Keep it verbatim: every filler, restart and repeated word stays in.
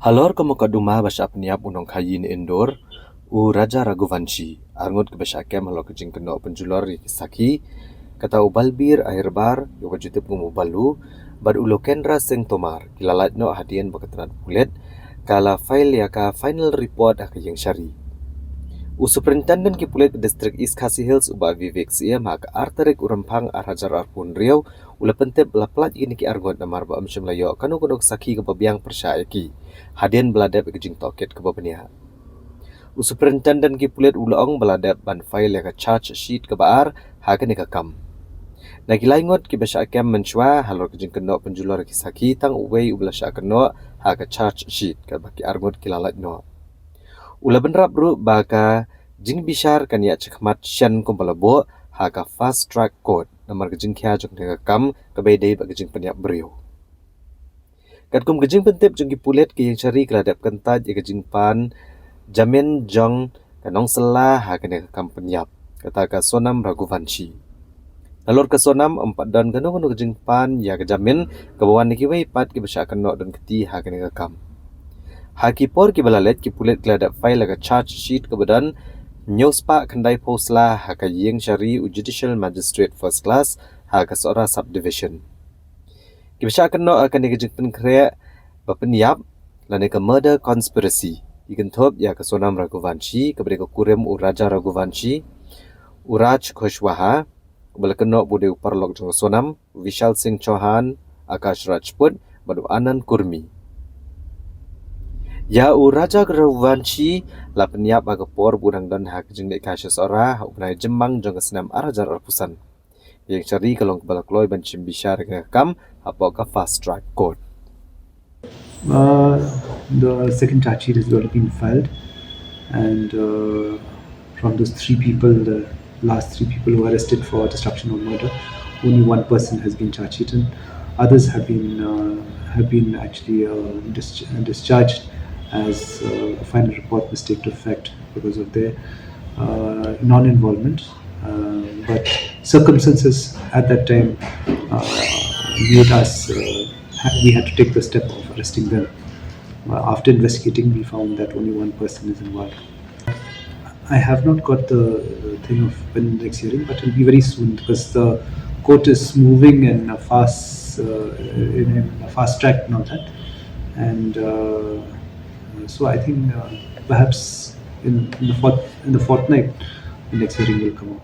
Halor ka mukotduma ba shah pynïap u nongkhaii na Indore, u Raja Raghuvanshi, arngut kiba shah kem halor ka jingkynnoh pynjulor ïa ki sakhi, kata u Balbir Ahirbar, uba ju tip kum u Balu, bad u Lokendra Singh Tomar, ki la lait noh hadien ba ka tnad pulit ka la file ïa ka final report ha ka ïing shari. U Superintendent ki pulit ka District East Khasi Hills, u Bah Vivek Syiem, ha ka ar tarik u Rymphang ar hajar arphew hynriew, u la pyntip ba la pynlait ïa kine ki arngut namar ba ym shym la ïoh kano kano ka sakhi kaba biang pyrshah ïa ki hadien ba la dep ïa ka jingtohkit kaba bniah. U Superintendent ki pulit u la ong ba la dep ban file ïa ka charge sheet kaba ar ha kane ka kam. Na ki lai ngut kiba shah kem mynshuwa halor ka jingkynnoh pynjulor ïa ki sakhi, tang uwei uba la shah kynnoh ha ka charge sheet, katba ki arngut ki la lait noh. U la bynrap ruh ba ka jingbishar kan ïaid shakhmat shen kumba la buh ha ka fast track court namar ka jingkhia jong kane ka kam kaba ïadei bad ka jingpynïap briew. Katkum ka jingpyntip jong ki pulit, ka ïing shari ka la dep kyntait ïa ka jingpan jamin jong ka nongsylla ha kane ka kam pynïap, kata ka Sonam Raghuvanshi. Nalor ka Sonam ym pat don kano kano ka jingpan ïa ka jamin kaba wan na kiwei pat kiba shah kynnoh don kti ha kane ka kam. Ha ki por kiba la leit, ki pulit ki la dep file ïa ka charge sheet kaba don hynñiew spah khyndai phew sla ha ka ïing shari u Judicial Magistrate First Class ha ka Sohra Subdivision. Kiba shah kynnoh ha kane ka jingpynkhreh ba pynïap lane ka murder conspiracy, ki kynthup ïa ka Sonam Raghuvanshi, kaba dei ka kurim u Raja Raghuvanshi, u Raj Kushwaha, uba la kynnoh ba u dei u paralok jong ka Sonam, u Vishal Singh Chauhan, Akash Rajput bad u Anand Kurmi. Ïa u Raja Raghuvanshi la pynïap ha ka por ba u dang don ha ka jingleit kai sha Sohra ha u bnai Jymmang jong ka snem ar hajar arphew san. Ïing shari ka long kaba la kloi ban shim bishar ïa ka kam hapoh ka fast track court. Uh, the second charge sheet has already been filed, and uh, from those three people, the last three people who were arrested for destruction or murder, only one person has been charge sheeted. Others have been uh, have been actually uh, dis- discharged as uh, a final report mistake to fact because of their uh, non-involvement. Uh, but circumstances at that time uh, made us uh, ha- we had to take the step of arresting them. Uh, after investigating, we found that only one person is involved. I have not got the thing of when next hearing, but it'll be very soon because the court is moving in a fast, uh, in, in a fast track and all that, and uh, so I think uh, perhaps in, in the fort, in the fortnight, the next hearing will come up.